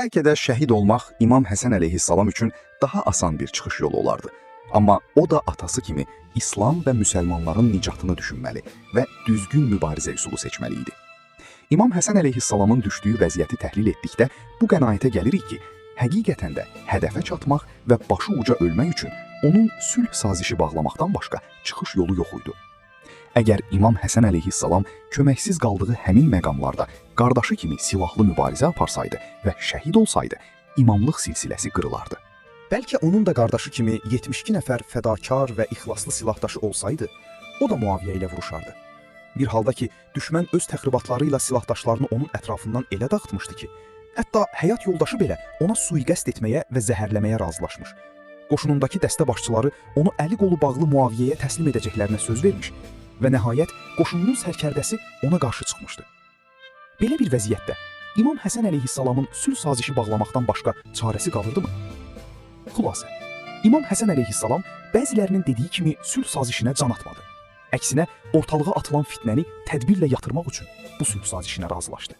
Bəlkə də şəhid olmaq İmam Həsən əleyhissalam üçün daha asan bir çıxış yolu olardı. Amma o da atası kimi İslam və müsəlmanların nicatını düşünməli və düzgün mübarizə üsulu seçməli idi. İmam Həsən əleyhissalamın düşdüyü vəziyyəti təhlil etdikdə bu qənaətə gəlirik ki, həqiqətən də hədəfə çatmaq və başı uca ölmək üçün onun sülh sazişi bağlamaqdan başqa çıxış yolu yox idi. Əgər İmam Həsən əleyhissalam köməksiz qaldığı həmin məqamlarda qardaşı kimi silahlı mübarizə aparsaydı və şəhid olsaydı, imamlıq silsiləsi qırılardı. Bəlkə onun da qardaşı kimi 72 nəfər fədakar və ixlaslı silahdaşı olsaydı, o da Muaviyə ilə vuruşardı. Bir halda ki, düşmən öz təxribatları ilə silahdaşlarını onun ətrafından elə dağıtmışdı ki, hətta həyat yoldaşı belə ona sui-qəsd etməyə və zəhərləməyə razılaşmış. Qoşunundakı dəstə başçıları onu əli qolu bağlı Muaviyəyə təslim edəcəklərinə söz vermiş və nəhayət qoşununun sərkərdəsi ona qarşı çıxmışdı. Belə bir vəziyyətdə İmam Həsən əleyhissalamın sülh sazişi bağlamaqdan başqa çarəsi qalırdımı? Xülasə, İmam Həsən əleyhissalam bəzilərinin dediyi kimi sülh sazişinə can atmadı. Əksinə, ortalığa atılan fitnəni tədbirlə yatırmaq üçün bu sülh sazişinə razılaşdı.